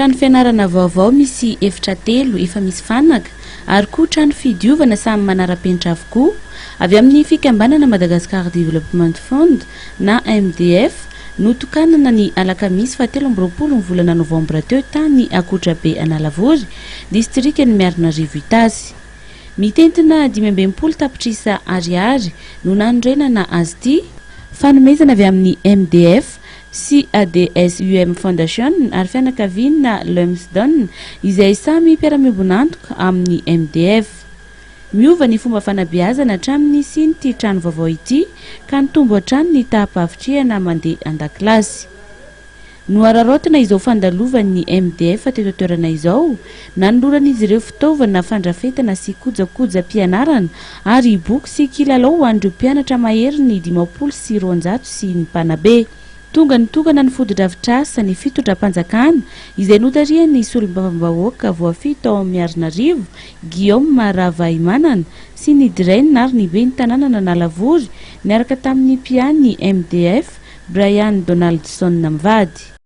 Trano fianarana vaovao misy efitra telo efa misy fanaka ary koa trano fidiovana samy manara-penitra avokoa avy amin'ny fikambanana Madagascar Development Fund na MDF notokanana ny alakamisy faha 23 ny volana novambra teo tany Akotrabe Analavory, distrikan'i Miarinarivo Itasy. Mitentina 65 tapitrisa ariary no nanorenana azy ity, fanomezana avy amin'ny MDF sy ADSUM Foundation ary fianakaviana Lumsden izay samy mpiara-miombon'antoka amin'ny MDF. Miova ny fomba fanabeazana hatramin'ny nisian'ity trano vaovao ity ka nitombo hatrany ny taham-pahavitrihana mandeha an-dakilasy. Nohararaotina izao fandalovan'ny MDF teto an-toerana izao, nanoloran'izy ireo fitaovana fandrafetana sy kojakojam-pianarana ary boky sy kilalao ho an'ireo mpianatra maherin'ny 250 sy ny mpanabe. Tonga nitokana ny fotodrafitrasa ny fitondram-panjakana izay notarihan'ny solombavambahoaka voafidy tao Miarinarivo, Guillaume Ravahimanana, sy ny Dren ary ny ben'ny tanànan'Analavory niaraka tamin'ny mpiahy ny MDF, Brian Donaldson mivady.